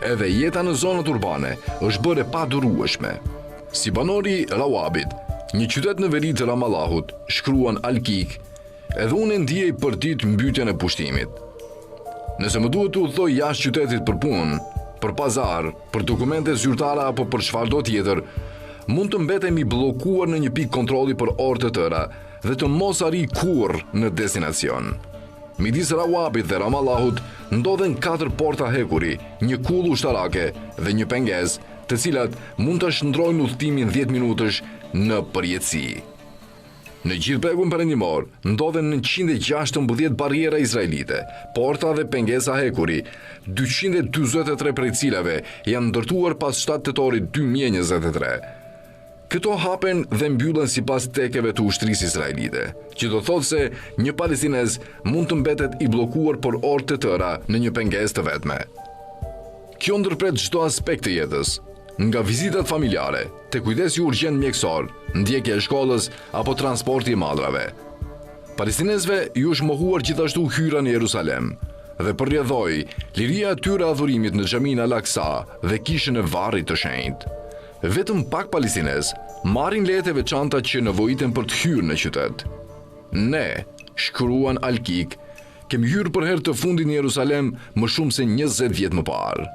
Edhe jeta në zonat urbane është bërë e padurueshme. Si banor i Rawabit, një qytet në veri të Ramallahut, shkruan Alkik, edhe unë e ndiej përditë mbytjen e pushtimit. Nëse më duhet të udhëtoj jashtë qytetit për punë, për pazar, për dokumente zyrtare apo për çfarëdo tjetër, mund të mbetem i bllokuar në një pikë kontrolli për orë të tëra dhe të mos arrij kurrë në destinacion. Midis Rawabit dhe Ramallahut ndodhen katër porta hekuri, një kullë ushtarake dhe një pengesë, të cilat mund të shndërrojnë udhëtimin 10 minutësh në përjetësi. Në gjithë bregun perëndimor ndodhen 916 barriera izraelite, porta dhe pengesa hekuri, 243 prej cilave janë ndërtuar pas 7 tetorit 2023. Këto hapen dhe mbyllen sipas tekeve të ushtrisë izraelite, që do thotë se një palestinez mund të mbetet i bllokuar për orë të tëra në një pengesë të vetme. Kjo ndërpret çdo aspekt të jetës, nga vizitat familjare, te kujdesi urgjent mjekësor, ndjekja e shkollës apo transporti i mallrave. Palestinezëve ju është mohuar gjithashtu hyrja në Jerusalem dhe për rrjedhojë, liria e tyre e adhurimit në xhaminë Al-Aqsa dhe kishën e varrit të shenjtë. Vetëm pak palestinezë marrin lejet e veçanta që nevojiten për të hyrë në qytet. Ne, shkruan Alkik, kemi hyrë për herë të fundit në Jerusalem më shumë se 20 vjet më parë.